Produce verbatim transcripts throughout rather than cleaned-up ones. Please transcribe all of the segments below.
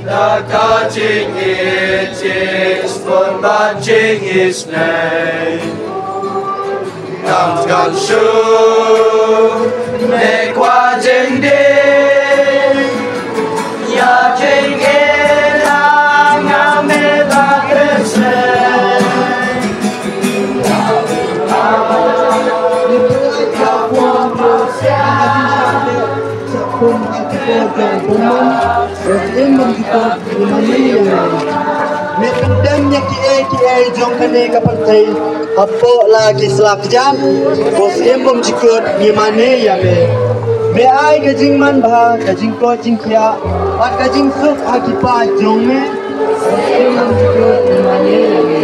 Da ka jingïeit, jingshun bad jingisynei. Ngam kan shu mih kwah jingdie ïa jingïeit ha nga me bad Khrist. Me pyndem ïa kiei kiei jong kane ka pyrthei hapoh la ki sla kjat. Ko Syiem Bymjukut, ngi mane ïa me. Me ai ka jingmanbha, ka jingkoit jingkhiah bad ka jingsuk ha ki paid jong me. Ko Syiem Bymjukut, ngi mane ïa me.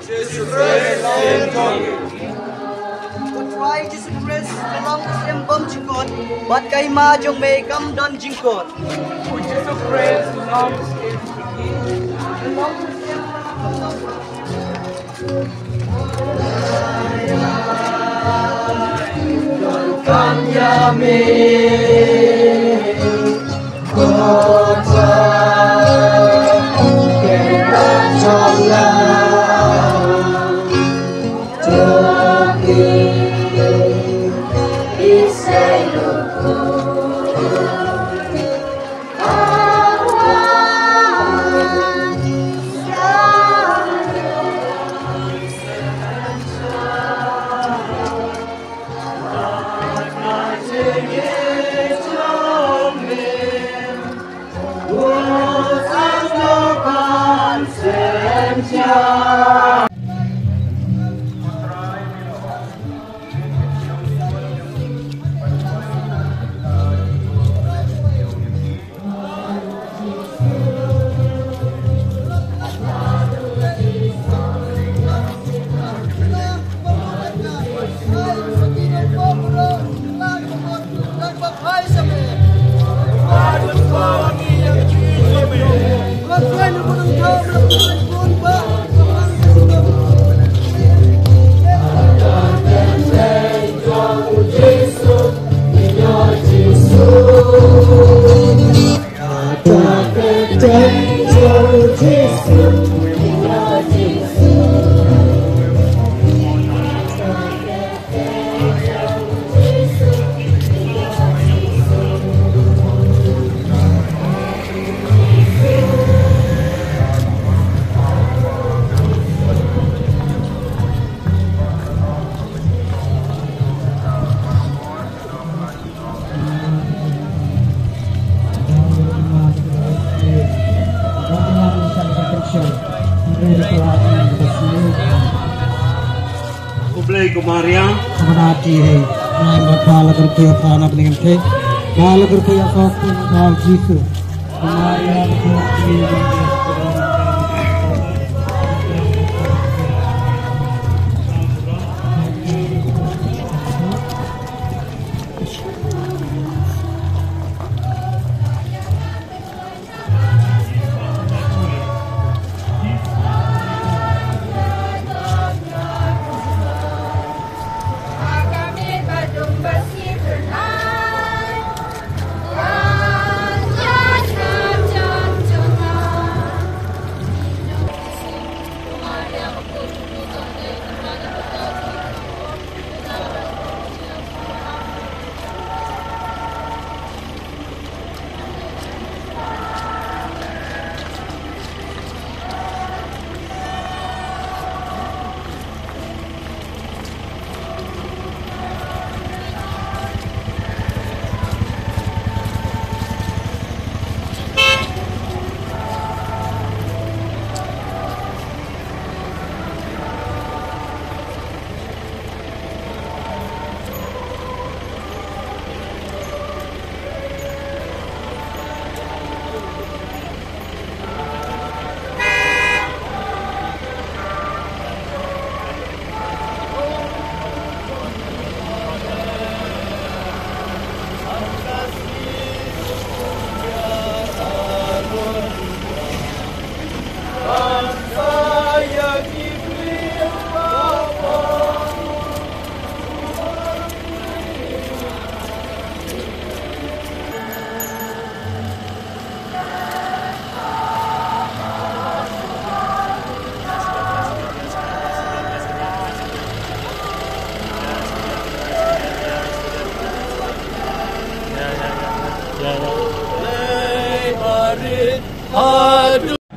Ko Trai Jisu Khrist, ka long ka symbol jingkut, bad ka hima jong me kam don jingkut. Ko Jisu Khrist, ka long ka symbol jingkut. Khublei ko Maria. Khublei ko Maria. Nai ba pala kerja apa nak dengan te. Pala kerja apa pun kau Jisu. Maria.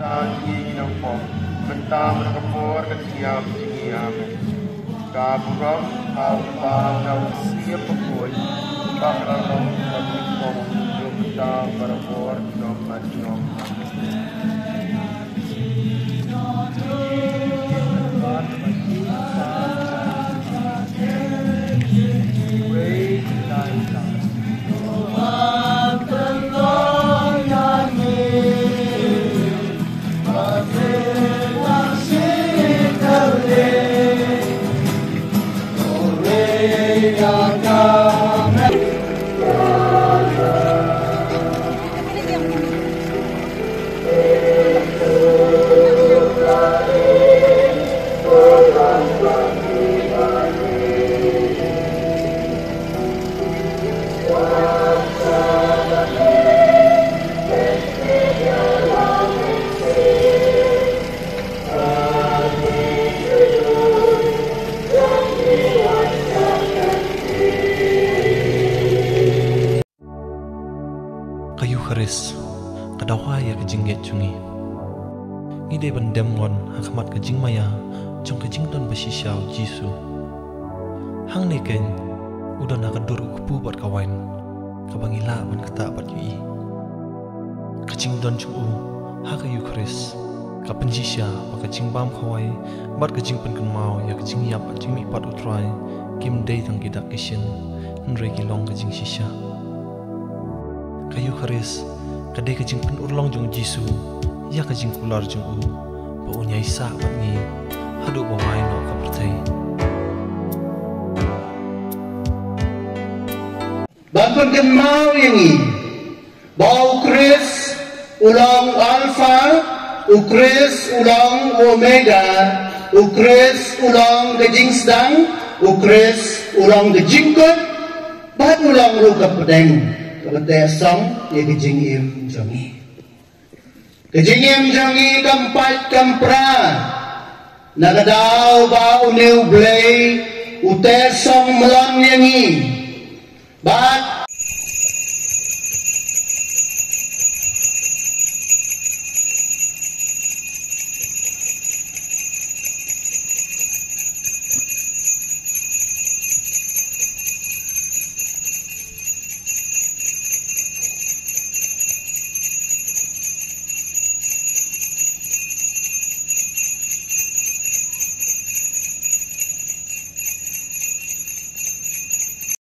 Tang ïa ngi nongpop, mynta bad ha ka por ka jingïap jong ngi. Amen. Ka burom ha u Kpa, na u Mynsiem Bakhuid, ba ka la long ka bynta jong mynta bad ha ka por jong mynta. Ka Eukharist ka dawa ïa ka jingngeit jong ngi. Ngi dei ban dem ngon ha khmat ka jingmaïa jong ka jingdon ba shisha u Jisu. Hangne keiñ u don ha ka dur u kpu bad ka wain, kaba ngi lah ban ktah bad ïohi. Ka jingdon jong u ha ka Eukharist ka pynshisha ba ka jingbam khawai bad ka jingpynkynmaw ïa ka jingïap bad jingmihpat u Trai kim dei tang ki dak ki shin, hynrei ki long ka jingshisha. Ka Eukharist ka dei ka jingpynurlong jong u Jisu ïa ka jingkular jong u ba un ïai sah bad ngi haduh ba wai noh ka pyrthei. Ban pynkynmaw ïa ngi ba u Khrist u long u Alpha, u Khrist u long u Omega, u Khrist u long ka jingsdang, u Khrist u long ka jingkut, bad u long ruh ka pdeng kaba teh song ïa ka jingim jong ngi. Ka jingim jong ngi kam pait kam pra na ka daw ba une u Blei u teh song mlon ïa ngi. Bad